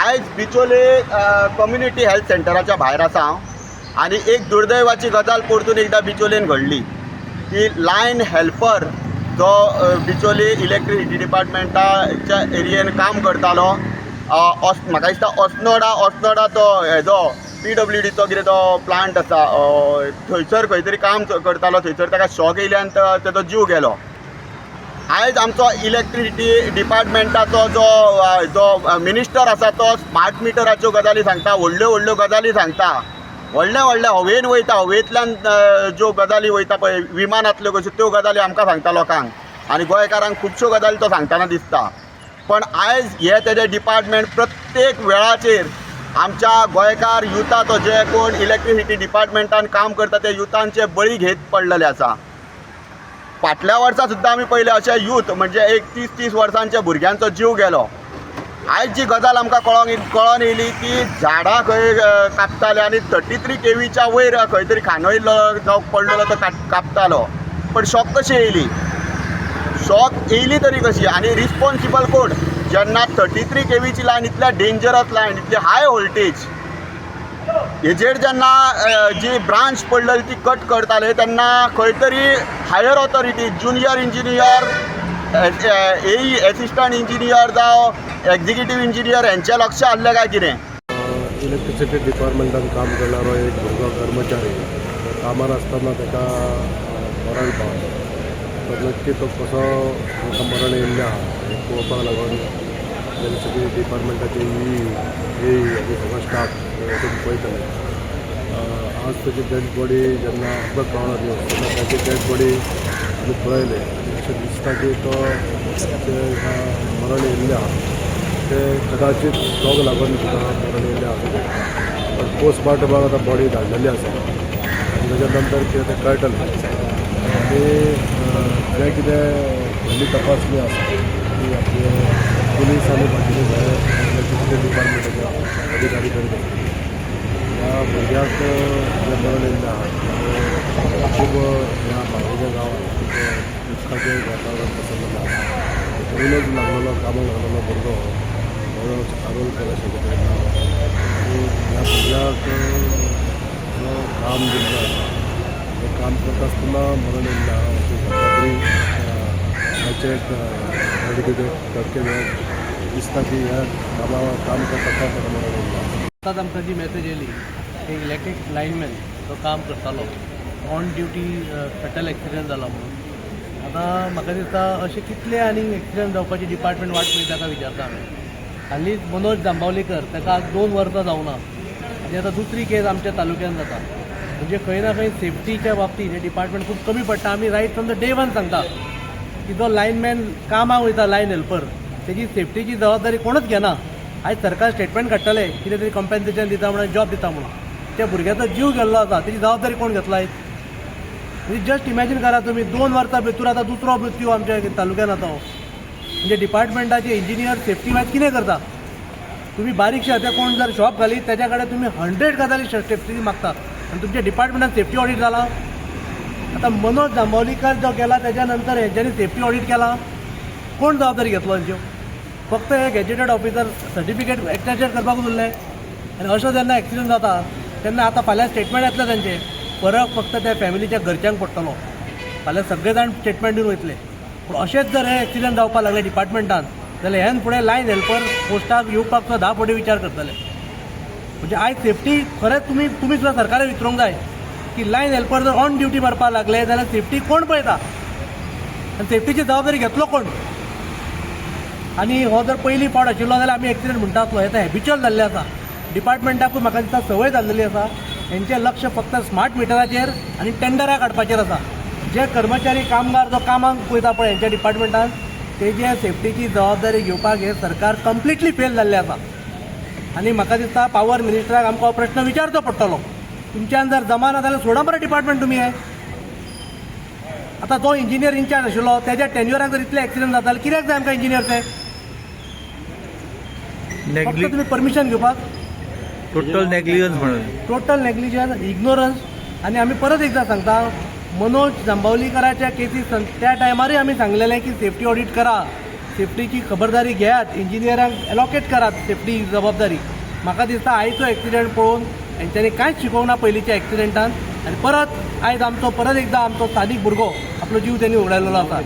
आयज बिचोले community health सेंटराच्या भायर आसा हांव आनी एक दुर्दैवाची गजाल परतून एकदां बिचोलेन घडली की लायन हेल्पर जो बिचोली इलेक्ट्रिसिटी डिपार्टमेंटाच्या एरियेन काम करतालो, म्हाका दिसता अस्नोडा अस्नोडा तो हेजो पीडब्ल्यूडीचो कितें तो प्लांट आसा, थंयसर खंय तरी काम करतालो. थंयसर ताका शॉक येयल्यान तेजो जीव गेलो. आयज आमचो इलेक्ट्रिसिटी डिपार्टमेंटाचो जो जो मिनिस्टर आसा तो स्मार्ट मिटराच्यो गजाली सांगता, व्हडल्यो व्हडल्यो गजाली सांगता, व्हडल्या व्हडल्या हवेन वयता, हवेंतल्यान ज्यो गजाली वयता पळय विमानांतल्यो कश्यो, त्यो गजाली आमकां सांगता लोकांक आनी गोंयकारांक खुबश्यो गजाली तो सांगतना दिसता. पण आयज हे तेजे डिपार्टमेंट प्रत्येक वेळाचेर आमच्या गोंयकार युथाचो, जे कोण इलेक्ट्रिसिटी डिपार्टमेंटान काम करता ते युथांचे बळी घेत पडलेले आसा. फाटल्या वर्सा सुद्दां आमी पळयले, अशे यूथ म्हणजे एक 30 30 वर्सांच्या भुरग्यांचो जीव गेलो. आयज जी गजाल आमकां कळोन येयली की झाडां खंय कापताले आनी 33 केवीच्या वयर खंय तरी खांदो जावं पडलेलो तो कापतालो. पण शॉक कशी येयली, शॉक येयली तरी कशी आनी रिस्पॉन्सिबल कोण? जेन्ना 33 केवीची लायन, इतल्या डेंजरस लायन, इतली हाय वोल्टेज हेजेर जेन्ना जी ब्रांच पडलेली ती कट करताले तेन्ना खंय तरी higher authority, junior engineer, AE, assistant engineer जावं एक्झिक्युटीव इंजिनियर हेंचें लक्ष आहलें काय कितें? इलेक्ट्रिसिटी डिपार्टमेंटान काम करणारो एक भुरगो कर्मचारी तो कामार आसतना ताका मरण पावलो. तो नक्की तो कसो ताका मरण येयल्लें आहा हें पळोवपाक लागून इलेक्ट्रिसिटी डिपार्टमेंटाचे ई, ए आनी सगळो स्टाफ वचून पळयतले. आज ताची डेड बॉडी जेन्ना आमकां कळ्ळो न्यूज तेन्ना ताची डेड बॉडी आमी पळयले आनी अशें दिसता की तो ताचें मरण येयल्लें आहा तें कदाचित शॉक लागून सुद्दां मरण येयल्लें आसूं शकता. पण पोस्टमार्टमाक आतां बॉडी धाडलेली आसा आनी ताच्या नंतर कितें तें कळटलें. आनी जें कितें फुडली तपासणी आसा ती आपले पुलीस आनी बाकीचे सगळे इलेक्ट्रिसिटी डिपार्टमेंटाचे अधिकारी करीत आसा. ह्या भुरग्याक जें मरण येयल्लें आहा तें खूब ह्या बांबोळच्या गांवांत खूब दुख्खाचें वातावरण पसरलेलें आसा. पयलोच लागलेलो, कामाक लागलेलो भुरगो मनोज आरोलकर अशें कितें नांव. आनी ह्या भुरग्याक जो काम दिल्लें आसा तें काम करता आसतना मरण येयल्लें आहा अशें सद्या तरी ताचें एक एडिकेटेड धपके दिसता की ह्या कामा काम करता आसतना ताका मरण येयल्लें आसा. आतांच आमकां जी मॅसेज येयली, एक इलेक्ट्रीक लायनमॅन तो काम करतालो, ऑन ड्युटी फेटल एक्सिडंट जाला म्हणून. आतां म्हाका दिसता अशे कितले आनी एक्सिडंट जावपाची डिपार्टमेंट वाट पळयता काय विचारता आमी. हालींच मनोज जांबावलीकर, ताका आज 2 वर्सां जावना आनी आतां दुसरी केस आमच्या तालुक्यान जाता. म्हणजे खंय ना खंय सेफ्टीच्या बाबतींत हें डिपार्टमेंट खूब कमी पडटा. आमी right from the day one सांगता की जो लायनमॅन कामाक वयता, लायन हेल्पर, तेजी सेफ्टीची जबाबदारी कोणूच घेना. आयज सरकार स्टेटमेंट काडटले, कितें तरी कंपेन्सेशन दिता म्हणून, जॉब दिता म्हणून. त्या भुरग्याचो जीव गेल्लो आसा, तेजी जबाबदारी कोण घेतला आयज? म्हणजे जस्ट इमॅजीन करा तुमी, 2 वर्सां भितर आतां दुसरो मृत्यू आमच्या तालुक्यान जाता हो. म्हणजे डिपार्टमेंटाचे इंजिनियर सेफ्टी वायज कितें करता? तुम्ही बारीकशे आतां कोण जर शॉप घालीत त्याच्या कडेन तुमी 100 गजाली सेफ्टी मागता आनी तुमच्या डिपार्टमेंटान सेफ्टी ऑडिट जाला? आतां मनोज जांबावलीकर जो गेला त्याच्या नंतर हेंच्यांनी सेफ्टी ऑडिट केला? कोण जबाबदारी घेतलो हेंच्यो? फक्त हे गॅजेटेड ऑफिसर सर्टिफिकेट एक्सटेंशन करपाकूच उरले. आनी अशो जेन्ना एक्सिडंट जाता तेन्ना आतां फाल्यां स्टेटमेंट येतलें तांचें. फरक फक्त त्या फॅमिलीच्या घरच्यांक पडटलो. फाल्यां सगळे जाण स्टेटमेंट दिवन वयतले. पूण अशेंच जर हे एक्सिडंट जावपाक लागले डिपार्टमेंटान जाल्यार ह्यान फुडें लायन हेल्पर पोस्टाक येवपाक सुद्दां 10 फावटी विचार करतले. म्हणजे आयज सेफ्टी खरेंच तुमी सुद्दां सरकाराक विचारूंक जाय की लायन हेल्पर जर ऑन ड्युटी मारपाक लागले जाल्यार सेफ्टी कोण पळयता आनी सेफ्टीची जबाबदारी घेतलो कोण? आनी हो जर पयली फावट आशिल्लो जाल्यार आमी एक्सिडंट म्हणटा आसलो. हें हॅबिच्युअल जाल्लें आसा. डिपार्टमेंटाकूय म्हाका दिसता संवय जाल्लेली आसा. हेंचें लक्ष फक्त स्मार्ट मिटराचेर आनी टेंडरां काडपाचेर आसा. जे कर्मचारी, कामगार जो कामाक वयता पळय हेंच्या डिपार्टमेंटान, तेजे सेफ्टीची जबाबदारी घेवपाक हे सरकार कंप्लिटली फेल जाल्लें आसा. आनी म्हाका दिसता पावर मिनिस्टराक आमकां हो प्रश्न विचारचो पडटलो. तुमच्यान जर जमाना जाल्यार सोडा बरें डिपार्टमेंट तुमी. हे आतां जो इंजिनियर इन्चार्ज आशिल्लो तेज्या टेन्युअराक जर इतले एक्सिडंट जाता जाल्यार कित्याक जाय आमकां इंजिनियर ते? फक्त तुमी परमिशन घेवपाक. टोटल नेग्लिजन्स म्हणून. Total negligence, ignorance. आनी आमी परत एकदां सांगता, मनोज जांबावलीकराच्या केसीस त्या टायमारूय आमी सांगलेलें की सेफ्टी ऑडिट करा. सेफ्टीची खबरदारी घेयात, इंजिनियरांक एलोकेट करात सेफ्टी जबाबदारी. म्हाका दिसता आयचो एक्सिडंट पळोवन हेंच्यांनी कांयच शिकोवंक ना पयलींच्या एक्सिडंटान, आनी परत आयज आमचो परत एकदां आमचो स्थानीक भुरगो आपलो जीव त्यांनी उडायलेलो आसा.